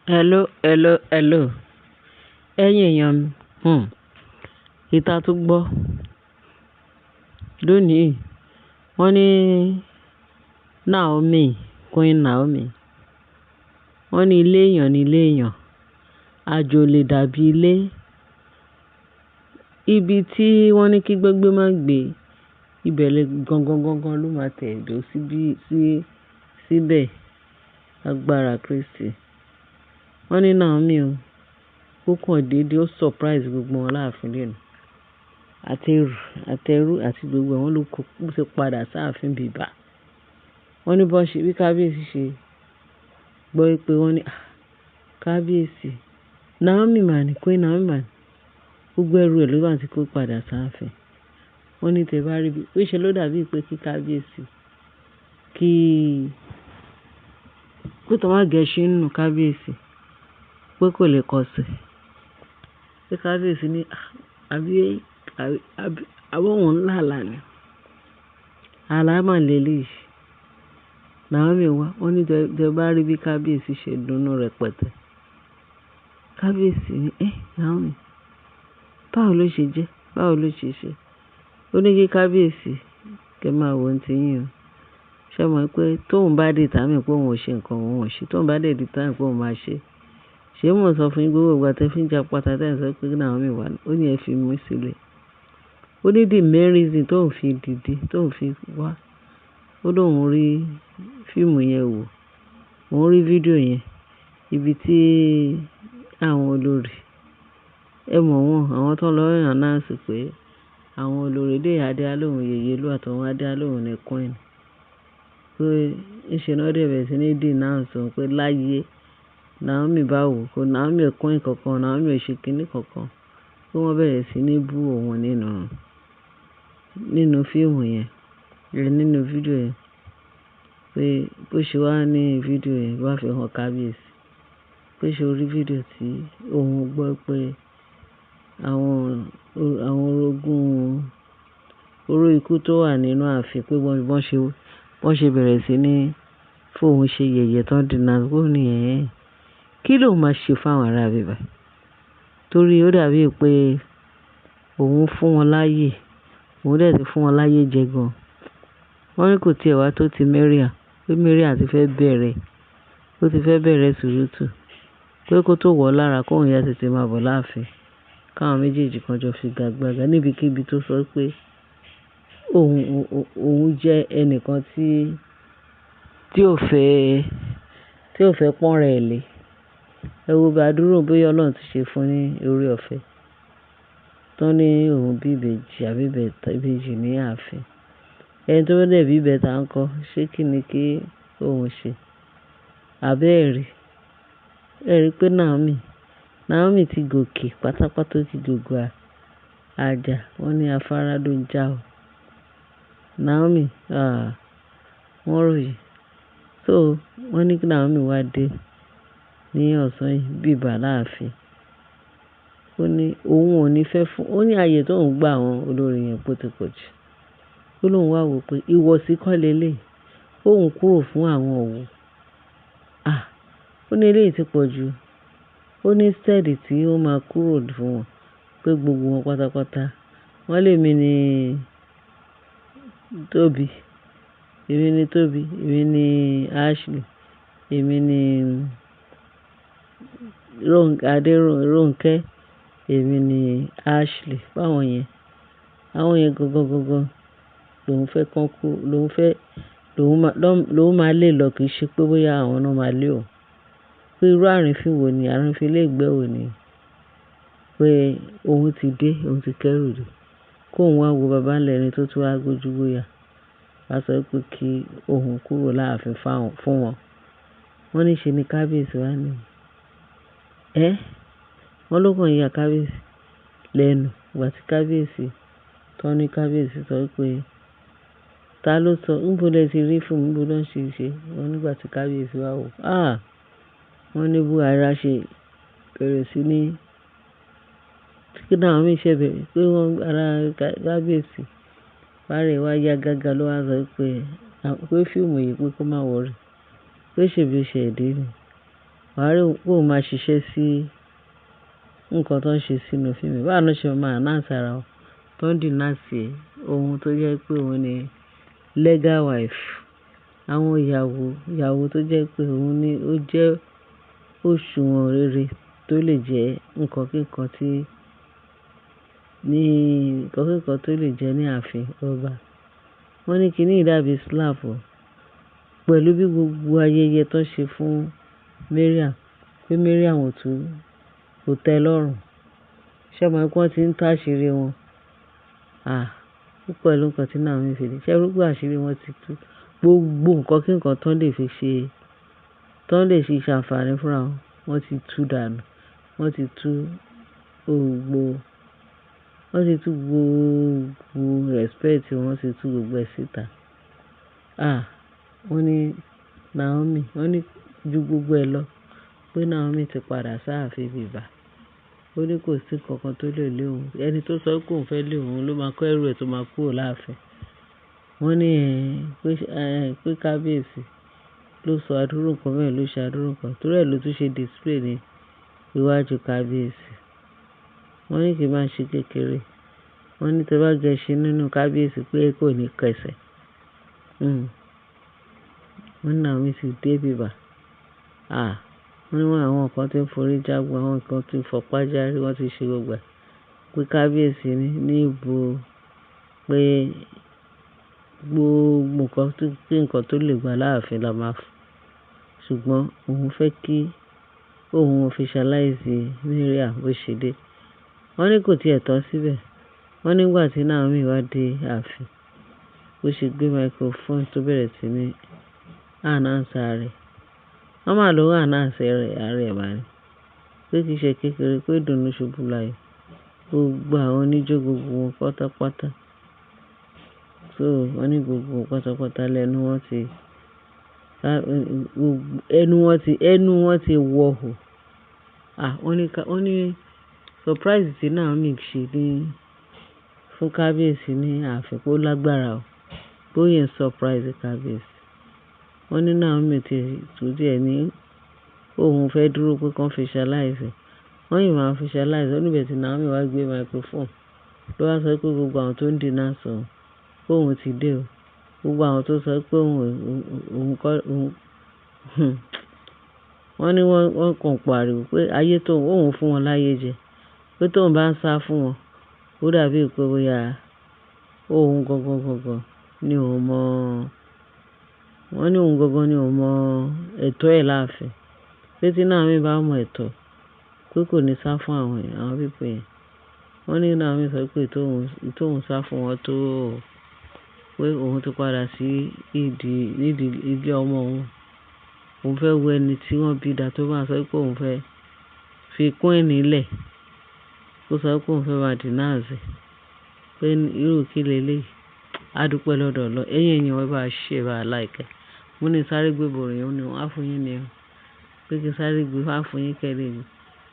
Hello, hello, hello. Ẹ̀yin èèyàn mi, ìta tó gbọ́ lónìí, wọ́n ní Naomi, Queen Naomi. Wọ́n ní ilé èèyàn ní ilé èèyàn. Àjò lè dàbí ilé. Ibi tí wọ́n ní kí gbégbé má gbé, ibẹ̀ lè gangan gangan ló máa tẹ̀dó síbí, sí, síbẹ̀. Agbára Kristi. Wọ́n ní Naomi o, ó kàn déédé ó surprise gbogbo wọn láàfin lónìí. Àti ẹrú, àti ẹrú àti gbogbo wọn ló kó, bó ṣe padà sáàfin bíbà. Wọ́n ní bó ṣe, bí kábíyèsí ṣe gbọ́ pé wọ́n ní, "Ah, kábíyèsí, Naomi mà ní, Queen Naomi mà ní." Gbogbo ẹrú ẹ ló bá ti kó padà sáàfin. Wọ́n ní tẹ bá rí bí, pé ṣe ló dàbí pé kí kábíyèsí, kí, pé tó má gẹṣin nínú kábíyèsí, pé kò lè kọsẹ̀. Pé kábíyèsí ní, "Ah, àbí, àbí, àbí, àbí òun ń lá àlá ni." Àlá mà lélẹ̀ yìí. Naomi wá, wọ́n ní tẹ bá rí bí kábíyèsí ṣe dùnú rẹpẹtẹ. Kábíyèsí ní, "Ẹ́, Naomi, báwo ló ṣe jẹ́? Báwo ló ṣe ṣe?" Ó ní kí kábíyèsí kí ẹ máa wo ohun tí yín o. Ṣé o mọ̀ pé tóun bá determine pé òun ò ṣe nǹkan, òun ò ṣe. Tóun bá dé determine pé òun máa ṣe. Ṣé mò ń sọ fún yín gbogbo ìgbà tí ẹ fi ń ja pátá tí ẹ̀ ń sọ pé Naomi wà ní? Ó ní ẹ fi mí sílẹ̀. Ó ní the main reason tóun fi dìde, tóun fi wá. Ó lóun rí fíìmù yẹn wò. Òun rí fídíò yẹn. Ibi tí àwọn olórí, ẹ mọ̀ wọ́n, àwọn tó ń lọ announce pé àwọn olórí dé adé alóhùn yèyé lú àtàwọn adé alóhùn ní Queen. Pé níṣe náà dé bẹ̀rẹ̀ sí ní denounce òun pé láyé Naomi bá wò ó, Naomi ò Queen kankan, Naomi ò ṣe kíní kankan. Pé wọ́n bẹ̀rẹ̀ sí ní bú òun nínú, nínú fíìmù yẹn, nínú fídíò yẹn. Pé bó ṣe wà ní fídíò yẹn bá fi hàn kábíyèsí. Pé ṣé o rí fídíò tí òun gbọ́ pé àwọn, àwọn orogún oró ikú tó wà nínú ààfin pé wọ́n ṣe bẹ̀rẹ̀ sí ní fóun ṣe yẹ̀yẹ́ tán denounce. Ó ní ẹ̀, kí ló máa ṣe fún àwọn ará bíbà? Torí ó dàbí pé òun fún wọn láyè. Òun dẹ̀ ti fún wọn láyè jẹ gan. Wọ́n ní kò tí ẹ̀ wá tó ti Mariam. Pé Mariam ti fẹ́ bẹ̀rẹ̀, ó ti fẹ́ bẹ̀rẹ̀ sùrùtù. Pé kó tó wọ̀ lára kóun yá tètè máa bọ̀ láàfin. Káwọn méjèèjì kan jọ figagbága níbikíbi tó sọ pé òun, òun jẹ́ ẹnìkan tí, tí ò fẹ́, tí ò fẹ́ pọ́n rẹ̀ lé. Ẹ wo bí àdúró bóyá Ọlọ́run ti ṣe fún un ní oore ọ̀fẹ́. Tán ní òun bí ìbejì àbí ìbejì ní ààfin. Ẹni tó dẹ̀ bí ìbẹta ńkọ́, ṣé kí ni kí òun ṣe? Àbí ẹ rí? Ẹ rí pé Naomi, Naomi ti gòkè pátápátá ó ti gògó àjà. Wọ́n ní afárá ló ń já o. Naomi, ah, wọ́n ròyìn. So wọ́n ní kí Naomi wá dé ní ọ̀sán yìí bíbà láàfin. Ó ní òun ò ní fẹ́ fún, ó ní ààyè tó ń gba àwọn olórí yẹn pé ó ti pọ̀ jù. Ó lóun wá wò pé ìwọ̀sí kọ́ lé lé. Òun kúrò fún àwọn òun. Ah, ó ní eléyìí ti pọ̀ jù. Ó ní instead tí ó máa kúrò fún wọn pé gbogbo wọn pátápátá. Wọ́n lé mi ní Tóbi, èmi ni Tóbi, èmi ni Ashley, èmi ni Adérónkẹ́, èmi ni Ashley. Báwọn yẹn, àwọn yẹn gangan gangan lòun fẹ́ kán kú, lòun fẹ́, lòun máa lé lọ kì í ṣe pé bóyá àwọn náà máa lé òun. Pé irú àrífín wo ni, àrífín ilé ìgbẹ́ wo ni? Pé òun ti dé, òun ti kẹ́rù dé. Kó òun wá wo bàbá ńlá ẹni tó tún wá gbójú gbóyà. Wá sọ pé kí òun kúrò láàfin fún wọn. Wọ́n ní ṣe ni kábíyèsí wá ní. Ẹ́, wọ́n ló kàn ya kábíyèsí lẹ́nu. Ìgbà tí kábíyèsí, tán ní kábíyèsí sọ pé ta ló sọ, níbo lẹ ti rí fún mi, níbo ló ń ṣe ṣe. Wọ́n nígbà tí kábíyèsí wá wò, ah, wọ́n ní bó ara ṣe bẹ̀rẹ̀ sí ní, kí Naomi ṣe bẹ̀rẹ̀ pé wọ́n ara kábíyèsí bá rẹ̀ wá ya gágá ló wá sọ pé, pé fíìmù yìí pé kó má worry. Pé ṣe bí ó ṣe dé ni. Wàá rí pé òun máa ṣiṣẹ́ sí nǹkan tó ń ṣe sínú fíìmù. Báwo ni wọ́n ṣe máa announce ara wọn tó ń denounce ohun tó jẹ́ pé òun ni legal wife. Àwọn ìyàwó, ìyàwó tó jẹ́ pé òun ni ó jẹ́ òṣùwọ̀n rere tó lè jẹ́ nǹkan kíkan tí ní nǹkan kíkan tó lè jẹ́ ní ààfin ọba. Wọ́n ní kíní yìí dàbí slap o. Pẹ̀lú bí gbogbo ayẹyẹ tó ṣe fún Mariam, pé Mariam ò tún kò tẹ́ lọ́rùn. Ṣé o mọ̀ pé wọ́n ti ń tú àṣírí wọn? À, ó pẹ̀lú nǹkan tí Naomi fi dé. Ṣé ẹ rí pé àṣírí wọn ti tú? Gbogbo nǹkan kíkan tó lè fi ṣe, tó lè fi ṣàǹfààní fúnra wọn, wọ́n ti tú dànù. Wọ́n ti tú gbogbo, wọ́n ti tú gbogbo respect wọ́n ti tú gbogbo ẹ̀ síta. À, wọ́n ní Naomi, wọ́n ní ju gbogbo ẹ lọ pé Naomi ti padà sáàfin bíbà. Ó ní kò sí nǹkan tó lè lé òun. Ẹni tó sọ pé òun fẹ́ lé òun ló máa kó ẹrù ẹ̀ tó máa kúrò láàfin. Wọ́n ní ẹ, pé ẹ, pé kábíyèsí ló sọ àdúró nǹkan bẹ́ẹ̀ ló ṣe àdúró nǹkan. Torí ẹ ló tún ṣe display ní iwájú kábíyèsí. Wọ́n ní kí n máa ṣe kékeré. Wọ́n ní tí ẹ bá gẹṣin nínú kábíyèsí pé kò ní kẹsẹ̀. Hmm. Wọ́n ní Naomi ti dé bíbà. À, wọ́n ní wọ́n àwọn kan tí ń forí jágbó, àwọn kan tí ń fọpá járí, wọ́n ti ṣe gbogbo ẹ̀. Pé kábíyèsí ní, ní ìbò pé gbogbo nǹkan tó, kí nǹkan tó lè gba láàfin la máa fún. Ṣùgbọ́n òun fẹ́ kí òun officialize Mariam bó ṣe dé. Wọ́n ní kò tí ẹ̀ tán síbẹ̀. Wọ́n nígbà tí Naomi wá dé ààfin, bó ṣe gbé microphone tó bẹ̀rẹ̀ sí ní announce ara rẹ̀. Wọ́n máa lọ announce ara ẹ̀ máa ní. Pé kì í ṣe kékeré, pé ìdùnnú ṣubú láyọ̀. Gbogbo àwọn oníjó gbogbo wọn pátápátá. So wọ́n ní gbogbo wọn pátápátá lẹ́nu wọn ti, ẹnu wọn ti, ẹnu wọn ti wọ hò. À, wọ́n ní ká, wọ́n ní surprise tí Naomi ṣe ní fún kábíyèsí ní ààfin pé ó lágbára o. Pé ó yẹn surprise kábíyèsí. Wọ́n ní Naomi ti tú díẹ̀ ní òun fẹ́ dúró pé kí wọ́n officialize. Wọ́n yìí máa officialize. Ó níbẹ̀ tí Naomi wá gbé microphone. Ló wá sọ pé gbogbo àwọn tó ń denounce òun, pé òun ti dé o. Gbogbo àwọn tó sọ pé òun, òun kọ́, òun, wọ́n ní wọ́n, wọ́n kàn pariwo pé ayé tó òun fún wọn láyé jẹ. Pé tóun bá ń sá fún wọn, ó dàbí pé bóyá òun gangan gangan ni òun mọ̀. Wọ́n ní òun gangan ni òun mọ ẹ̀tọ́ ẹ̀ láàfin. Pé tí Naomi bá mọ ẹ̀tọ́, pé kò ní sá fún àwọn èèyàn, àwọn people yẹn. Wọ́n ní Naomi sọ pé tó òun sá fún wọn tó, pé òun ti padà sí ìdí, nídìí ilé ọmọ òun. Òun fẹ́ wo ẹni tí wọ́n bí dà tó máa sọ pé òun fẹ́ fi queen lẹ̀. Ó sọ pé òun fẹ́ máa denounce. Pé irú kí lé léyìí. A dúpẹ́ lọ́dọ̀ Ọlọ́run. Ẹ̀yin èèyàn ẹ bá share, ẹ bá like. Mo ní sáré gbé ìbòrí yẹn, ó ní wọ́n á fún yín ní o. Pé kí sáré gbé wá fún yín kẹ́lẹ́ mi.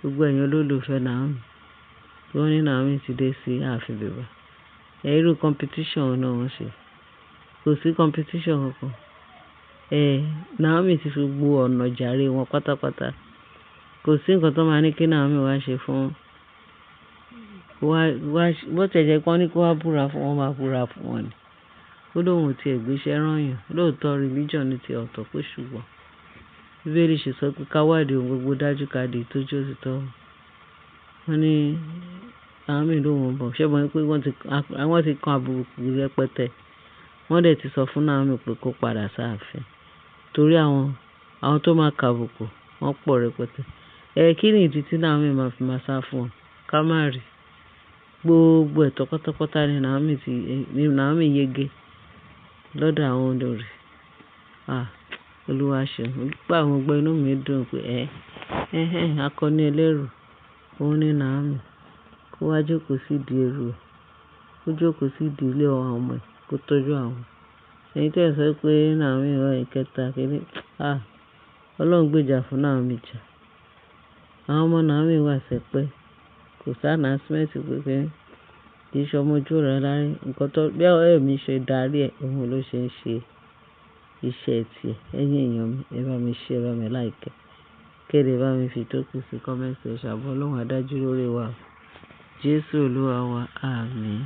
Gbogbo ẹ̀yin olólùfẹ́ Naomi. Wọ́n ní Naomi ti dé sí ààfin bíbà. Ẹ irú competition wo náà wọ́n ṣe. Kò sí competition kankan. Ẹ, Naomi ti fi gbogbo ọ̀nà jàre wọn pátápátá. Kò sí nǹkan tó máa ní kí Naomi wá ṣe fún wá, wá, bó tí ẹ jẹ́ pé wọ́n ní kó wá búra fún wọn, máa búra fún wọn ni. Ó lóun ò tí ì gbéṣẹ́ rán yàn. Lóòótọ́ religion ní ti ọ̀tọ̀ pé ṣùgbọ́n Bíbélì ṣe sọ pé ká wádìí ohun gbogbo dájú ká di tó jẹ́ òtítọ́. Wọ́n ní Naomi lóun ń bọ̀. Ṣé o mọ̀ pé wọ́n ti, àwọn ti kan àbùkù rẹpẹtẹ. Wọ́n dẹ̀ ti sọ fún Naomi pé kó padà sáàfin. Torí àwọn, àwọn tó máa kàbùkù wọ́n pọ̀ rẹpẹtẹ. Ẹ kí ni ìdí tí Naomi máa fi máa sá fún wọn? Ká má rí. Gbogbo ẹ̀tọ́ pátápátá ni Naomi ti, ni Naomi yege lọ́dọ̀ àwọn olórí. À, Olúwa ṣeun. Nígbà mo gbọ́ inú mi dùn pé ẹ, ẹhẹ́n, akọni ẹlẹ́rù, òun ni Naomi. Kó wá jókòó sí ìdí ẹrù ẹ. Kó jókòó sí ìdí ilé àwọn ọmọ ẹ̀, kó tọ́jú àwọn. Ẹ̀yin tí ẹ̀ ń sọ pé Naomi wà ìkẹta kíni. À, Ọlọ́run gbèjà fún Naomi jà. Àwọn ọmọ Naomi wà sẹpẹ́. Kò sí announcement pé kí í ṣe ọmọ ojú ọ̀rẹ́ lárí. Ǹkan tó, bí ọ̀rẹ́ mi ṣe darí ẹ̀, òun ló ṣe ń ṣe iṣẹ́ ti ẹ̀. Ẹ̀yin èèyàn mi, ẹ bá mi share, ẹ bá mi like. Kéde bá mi fi tó kù sí comment section. Àbọ̀ Ọlọ́run á dájú lórí wa. Jésù Olúwa wa. Àmín.